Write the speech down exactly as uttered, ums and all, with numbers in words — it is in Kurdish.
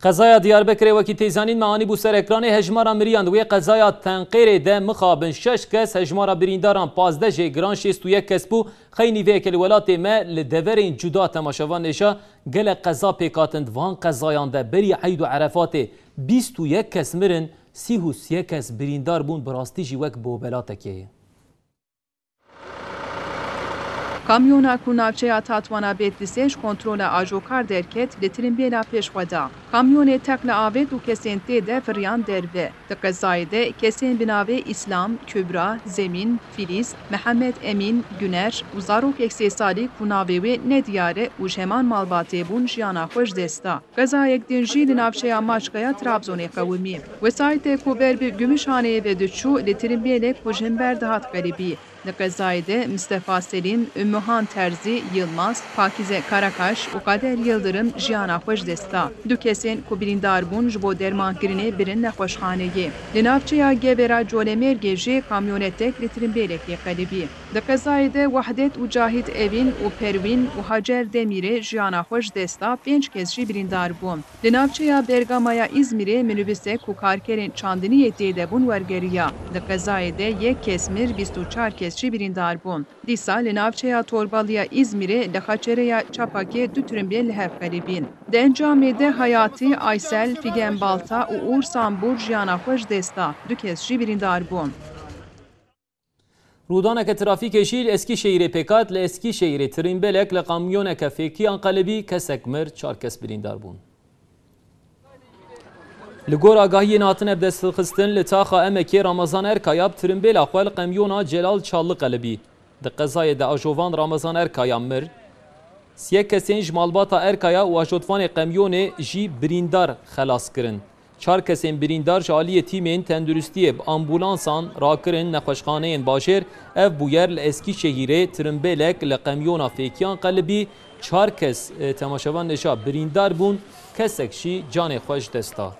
Qezaya Diyarbekirê, wekî tê zanîn, me anîbû ser ekranê. Hejmara miriyan di wê qezaya Tenqêrê de mixabin şeş kes, hejmara birîndaran pazdeh jê giran şêst û yek kes bû. Xeynî vê yekê li welatê me li deverên cuda temaşevan nêşa gelek qeza pêk hatin. Di van qezayan de berî Eyd û Erefatê bîst û yek kes mirin, sî û sê kes birîndar bûn. Bi rastî jî wek bobelatekê ye. Kamyona ku navçeya Tatwana Bedlisê ji kontrola ajokar derket, li tirimbêla pêş xwe da. Kamyonê teqla avêt û kesên tê de viriyan derve. Di qezayê de kesên bi navê Îslam, Kubra, Zemîn, Fîlîz, Mihemed Emîn, Guner û zarokek sê salî ku navê wê nediyar e û ji heman malbatê bûn, jiyana xwe ji dest da. Qezayek din jî li navçeya Maçkaya Trabzonê qewimî. Wesayîtê ku ber bi Gumuşhaneyê ve diçû, li tirimbêlek ku ji himber dihat qelibî. Li qezayê de Mistefa Selîm, Ummuhan Terzî, Yilmaz, Pakize Karakaş û Kader Yildirim jiyana xwe ji dest da. Du kesên ku birîndar bûn, ji bo dermankirinê birin nexweşxaneyê. Li navçeya Gevera Colemêrgê jî kamyonetek li tirimbêlekê qelibî. Di qezayê de Wehdet û Cahit Evîn û Perwîn û Hacer Demîrê jiyana xwe ji dest da, pênc kes jî birîndar bûn. Li navçeya Bergamaya Îzmîrê minibusek ku karkerên çandiniyê tê de bûn wergeriya. Di qezayê de yek kes mir, bîst û çar kes jî birîndar bûn. Dîsa li navçeya Torbaliya Îzmîrê li xaçereya Çapakê du tirimbêl li hev qelibîn. Di encamê de Hayatî, Aysel, Figen Balta û Uğur Sambur jiyana xwe ji dest da. Du kes jî birîndar bûn. Rûdaneke trafîkê jî li Eskîşehîrê pêk hat. Li Eskîşehîrê tirimbêlek li kamyoneke fêkiyan qelibî, kesek mir, çar kes birîndar bûn. Li gor agahiyên hatine bidestxistin, li taxa Emekê Ramazan Erkaya bi tirimbêla xwe li kamyona Celal Çallı qelibî. Di qezayê de ajovan Ramazan Erkaya mir, siyek kesên ji malbata Erkaya û ajotvanê kamyonê jî birîndar xelas kirin. Çar kesên birîndar ji aliyê tîmên tenduristiyê bi ambulansan rakirin nexweşxaneyên bajêr. Ev bûyer li Eskîşehîrê tirimbêlek li kamyona fêkiyan qelibî. Çar kes, e, temaşevan nêşa birîndar bûn, kesek jî canê xwe ji dest da.